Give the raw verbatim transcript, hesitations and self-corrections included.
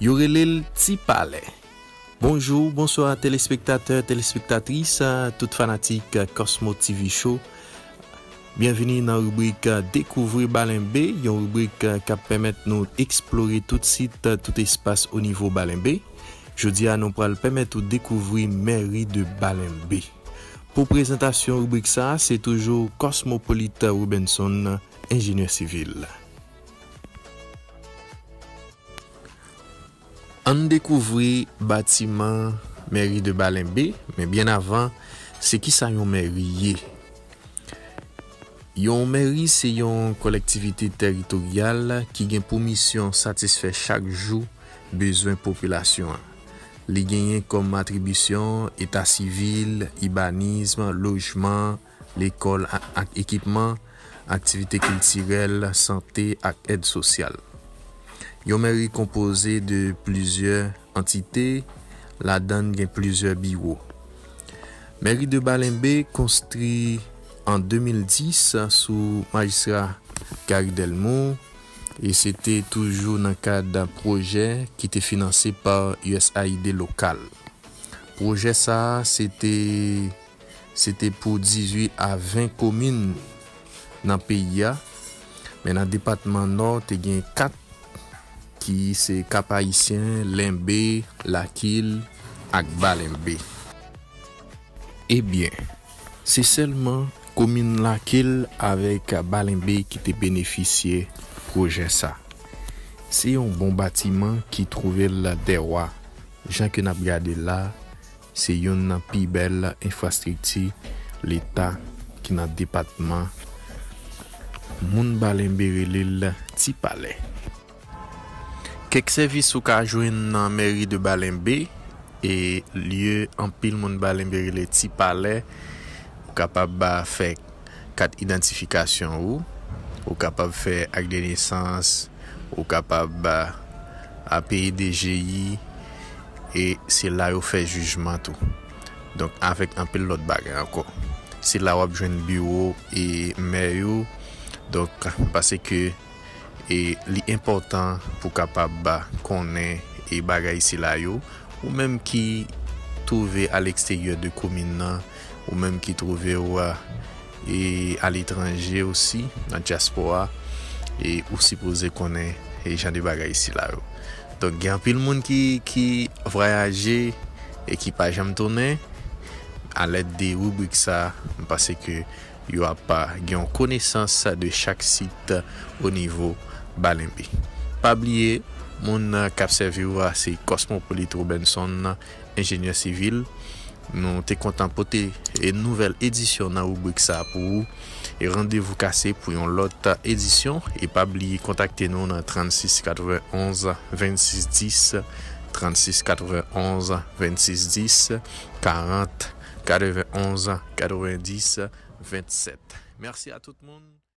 Yo rele l Ti Palè. Bonjou, bonswa, telespektatè, telespektatris, tout fanatik Cosmo T V Show. Byenvini nan ribrik Dekouvri Balenbe, yon ribrik k ap pèmèt nou eksplore tout sit, tout espas o nivo Balenbe. Jodi a, nou pral pèmèt ou dekouvri mèri de Balenbe. Pou prezantasyon ribrik sa a, se toujou Cosmopolite Robinson, enjenyè sivil. Ann dekouvri batiman mèri de Balenbe, men byen avan, se kisa yon mèri ye? Yon mèri se yon kolektivite teritoryal ki gen pou misyon satisfè chak jou bezwen popilasyon an. Li genyen kòm atribisyon eta sivil, ibanism, lojman, lekòl a- ak ekipman, aktivite kiltirèl, sante ak èd sosyal. Yon mèri konpoze de plizyè antite, ladan l gen plizyè biwo. Mèri de Balenbe konstwi an de mil dis sou majistra Gary Delmour, e se te toujou nan kad pwojè ki te finanse pa U S A I D lokal. Pwojè sa a, se te, se te pou dizuit a ven komin nan peyi a, men nan depatman Nò, te gen kat ki se Kap Ayisyen, Lenbe, Lakil ak Balenbe. Ebyen, se sèlman komin Lakil avèk Balenbe ki te benefisye pwojè sa. Se yon bon batiman ki twouve l dèwa. Jan ke n ap gade la, se youn nan pi bèl enfrastrikti Leta ki nan depatman. Moun Balenbe rele l Ti Palè. Kèk sèvis ou ka jwenn nan mèri de Balenbe, e lye anpil moun Balenbe rele Ti Palè. Ou kapab, a, fè kat idantifikasyon ou, ou kapab fè ak de nesans, ou kapab, a, a, peye D G I, e se la yo fè jijman tou. Donk, avèk anpil lòt bagay ankò. Se la w ap jwenn biwo e mè yo. Donk, paske e li enpòtan pou kapab konnen e bagay sila yo. Ou menm ki twouve a leksteryè de komin nan, ou menm ki twouve w, e aletranje osi, nan dyaspora, e ou sipoze konnen e jan de bagay sila yo. Donk, gen anpil moun ki, ki vwayaje e ki pa janm tounen. Alèd de ribrik sa, m panse ke yo ap gen yon konesans de chak sit o nivo Balenbe. Pa bliye, moun k ap sèvi w a se Cosmopolite Robinson, enjenyè sivil. Nou te kontan pote e nouvèl edisyon nan ribrik sa a pou ou. E randevou kase pou yon lòt edisyon. E pa bliye kontakte nou nan trannsis katrevenonz vennsis dis, trannsis katrevenonz vennsis dis, karant katrevenonz katrevendis vennsèt. Mèsi a tout moun.